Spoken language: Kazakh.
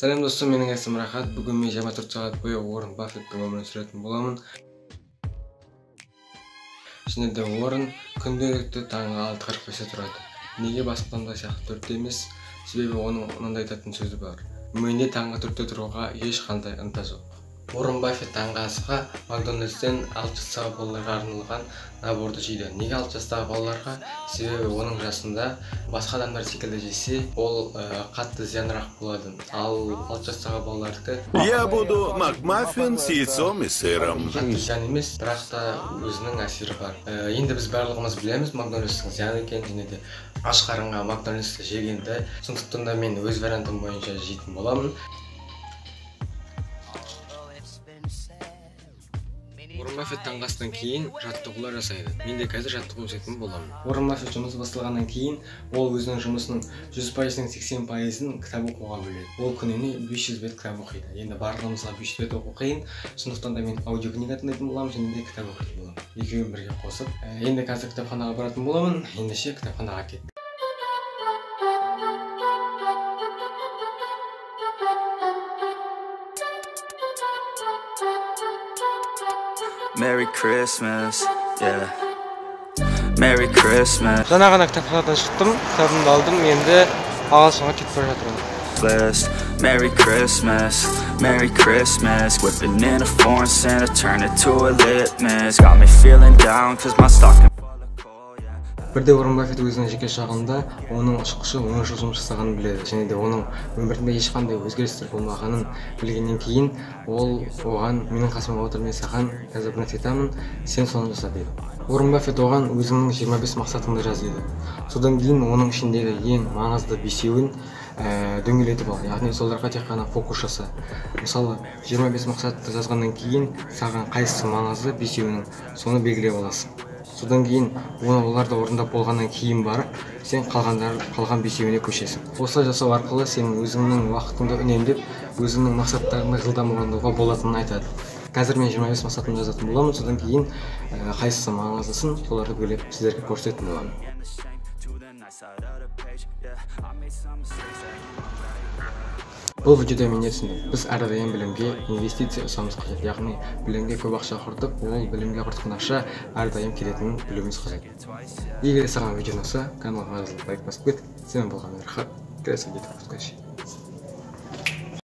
Сәлем достар, менің есімім Рахат. Бүгін мен 24 сағат бойы Уоррен Баффеттің өмірін сүретін боламын. Және де Уоррен күнделікті таңғы 6:45-те тұрады. Неге басқа адамдар сияқты 4-те емес? Себебі оның мынандай айтатын сөзі бар: менде таңғы 4-те тұруға ешқандай ынта жоқ. Уоррен Баффет таңғы асқа Макдональдстен 6 жастағы балаларға арналған наборды жейді. Неге 6 жастағы балаларға? Себебі оның жасында басқа адамдар секілді жесе, ол қатты зиянырақ болады. Ал 6 жастағы балалардікі Я буду Макмаффин с яйцом и сыром. Қатты зиян емес, бірақ та өзінің әсері бар. Енді біз барлығымыз білеміз Макдональдстың зиян екенін және де аш қарынға Макдональдсты жегенді. Сондықтан да мен өз вариантым бойынша жейтін боламын. Уоррен Баффет таңғы астан кейін жаттығулар жасайды. Мен де қазір жаттығу жасайтын боламын. Уоррен Баффет жұмысы басталғаннан кейін ол өзінің жұмысының 100%-ның 80%-ын кітап оқуға бөледі. Ол күніне 500 бет кітап оқиды. Енді барлығымызға 500 бет оқу қиын, сондықтан да мен аудиокнига тыңдайтын боламын және де кітап оқитын боламын. Екеуін бірге қосып, енді қазір кітапханаға баратын боламын. Ендеше кітапханаға кеттік. Merry Christmas, yeah. Merry Christmas. Жаңа ғана кітапханадан шықтым, кітабымды алдым, енді ағылшынға кетіп бара жатырмын. Merry Christmas, Merry Christmas. Whipping in a foreign Santa, turn it to a litmus. Got me feeling down, cause my stocking full of coal, yeah. Бірде Уоррен Баффет өзінің жеке шағында оның ұшқышы 10 жыл жұмыс жасағанын біледі және де оның өмірінде ешқандай өзгерістер болмағанын білгеннен кейін ол оған: менің қасыма отыр, мен саған қазір бір нәрсе айтамын, сен соны жаса дейді. Уоррен Баффет оған өзіңнің 25 мақсатыңды жаз дейді. Содан кейін оның ішіндегі ең маңызды бесеуін дөңгелетіп ал, яғни соларға тек қана фокус жаса. Мысалы, 25 мақсатты жазғаннан кейін саған қайсысы маңызды бесеуінің, соны белгілеп аласың. Содан кейін оны оларды орындап болғаннан кейін барып сен қалған бесеуіне көшесің. Осылай жасау арқылы сен өзіңнің уақытыңды үнемдеп, өзіңнің мақсаттарыңды жылдам орындауға болатынын айтады. Қазір мен 25 мақсатымды жазатын боламын, содан кейін қайсысы маңыздысын соларды бөліп сіздерге көрсететін боламын. Бұл видеода мен не түсіндім? Біз әрдайым білімге инвестиция жасауымыз қажет, яғни білімге көп ақша құртып, ол білімге құртқан ақша әрдайым келетінін білуіміз қажет. Егер саған видео ұнаса, каналға жазылып лайк басып кет. Сенімен болған Рахат. Келесі видеода көріскенше.